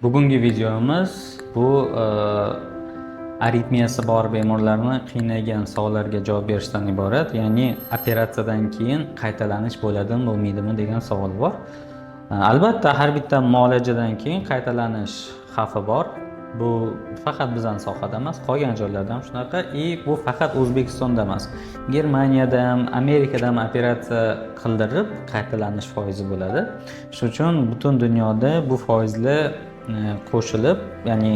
Bugungi videomiz bu aritmiyasi bor bemorlarni qiynagan savollarga javob berishdan iborat. Ya'ni operatsiyadan keyin qaytalanish bo'ladimi, bo'lmaydimi degan savol bor. Albatta, har bitta muolajadan keyin qaytalanish xavfi bor. Bu faqat bizani sohada emas, qolgan joylarda ham shunaqa и bu faqat O'zbekistonda emas. Germaniyada ham, Amerikada ham operatsiya qildirib qaytalanish foizi bo'ladi. Shuning uchun butun dunyoda bu foizlar qo'shilib, ya'ni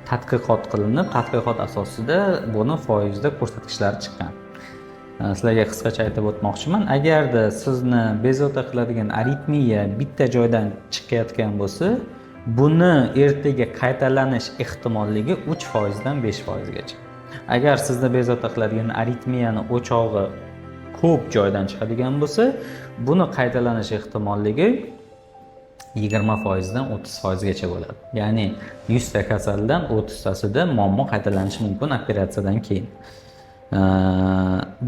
tadqiqot qilinib, tadqiqot asosida buni foizda ko'rsatkichlari chiqqan. Sizlarga qisqacha aytib o'tmoqchiman. Agarda sizni bezovta qiladigan aritmiya bitta joydan chiqayotgan bo'lsa, buni ertaga qaytalanish ehtimolligi 3% dan 5% gacha. Agar sizni bezovta qiladigan aritmiyani o'chog'i ko'p joydan chiqadigan bo'lsa, buni qaytalanish ehtimolligi 20% dan 30% gacha bo'ladi. Ya'ni 100 ta kasaldan 30 tasida muammo qaytalanishi mumkin operatsiyadan keyin.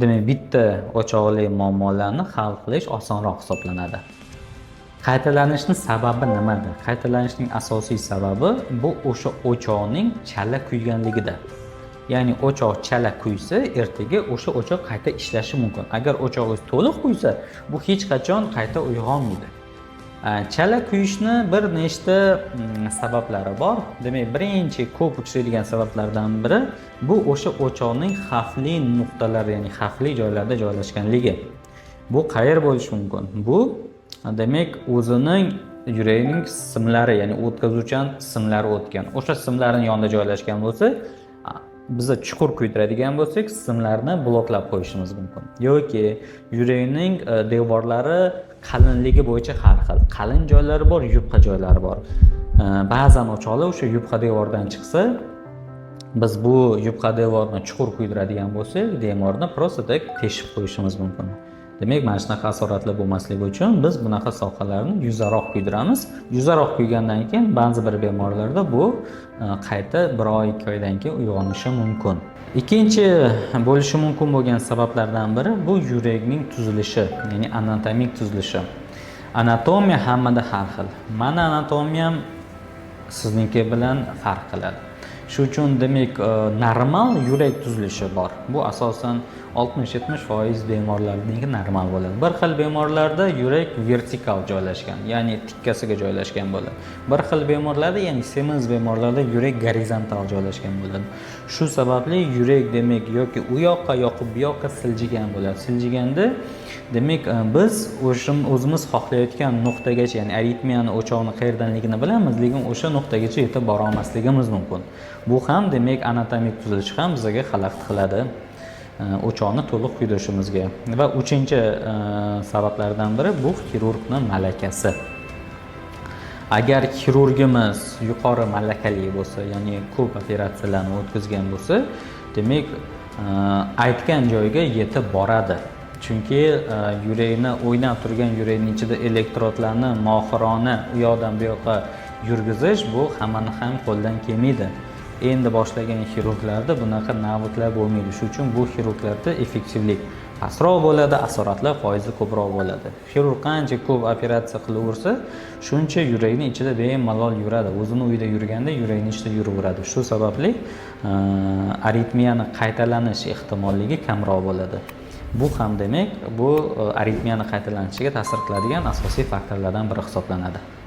Demak, bitta o'choqli muammolarni hal qilish osonroq hisoblanadi. Qaytalanishni sababi nimada? Qaytalanishning asosiy sababi bu o'sha o'choqning chala kuyganligida. Ya'ni o'choq chala kuysa, ertaga o'sha o'choq qayta ishlashi mumkin. Agar o'choq o'zi to'liq kuysa, bu hech qachon qayta uyg'onmaydi. Chala kuyishni bir nechta sabablari bor. Demak, birinchi ko'p uchraydigan sabablardan biri bu o'sha o'choqning xavfli nuqtalar, ya'ni xavfli joylarda joylashganligi. Bu qayer bo'lishi mumkin? Bu, demak, o'zining yuragining simlari, ya'ni o'tkazuvchan simlari o'tgan. O'sha simlarning yonida joylashgan bo'lsa, biza chuqur kuydiradigan bo'lsak, simlarni bloklab qo'yishimiz mumkin. Yoki yurakning devorlari qalinligi bo'yicha har xil. Qalin joylari bor, yupqa joylari bor. Ba'zan o'choqlar o'sha yupqa devordan chiqsa, biz bu yupqa devorni chuqur kuydiradigan bo'lsak, devorni просто так teshib qo'yishimiz mumkin. Demak, mana shunaqa asoratlar bo'lmasligi uchun biz bunaqa sohalarni yuzaroq kuydiramiz. Yuzaroq kuygandan keyin ba'zi bir bemorlarda bu qayta bir oy, 2 oydan keyin uyg'onishi mumkin. Ikkinchi bo'lishi mumkin bo'lgan sabablardan biri bu yurakning tuzilishi, ya'ni anatomik tuzilishi. Anatomiya hammada har xil. Mani anatomiyam sizniki bilan farq qiladi. Shuning uchun, demak, normal yurak tuzilishi bor. Bu asosan 60-70% bemorlarniki normal bo'ladi. Bir xil bemorlarda yurak vertikal joylashgan, ya'ni tikkasiga joylashgan bo'ladi. Bir xil bemorlarda, ya'ni semiz bemorlarda yurak gorizontal joylashgan bo'ladi. Shu sababli yurak, demak, yoki u yoqqa yoki bu yoqqa siljigan bo'ladi. Siljiganda, demak, biz o'sha o'zimiz xohlayotgan nuqtagacha, ya'ni aritmiyani o'chog'ini qayerdanligini bilamiz, lekin o'sha nuqtagacha yetib bora olmasligimiz mumkin. Bu ham, demak, anatomik tuzilishi ham bizga xalaqit qiladi o'choqni to'liq kuydirishimizga. Va uchinchi sabablardan biri bu xirurgni malakasi. Agar xirurgimiz yuqori malakali bo'lsa, ya'ni ko'p operatsiyalarni o'tkazgan bo'lsa, demak, aytgan joyga yetib boradi. Chunki yurakni, o'ynab turgan yurakning ichida elektrodlarni mohirona u yoqdan bu yoqqa yurgizish, bu hammani ham qo'lidan kelmaydi. Endi boshlagan xirurglarda bunaqa навык lar bo'lmaydi. Shuning uchun bu xirurglarda effektivlik pastroq bo'ladi, asoratlar foizi ko'proq bo'ladi. Xirurg qancha ko'p operatsiya qilaversa, shuncha yurakni ichida bemalol yuradi. O'zini uyida yurganda yurakni ichida yuraveradi. Shu sababli aritmiyani qaytalanish ehtimolligi kamroq bo'ladi. Bu ham, demak, bu aritmiyani qaytalanishiga ta'sir qiladigan asosiy faktorlardan biri hisoblanadi.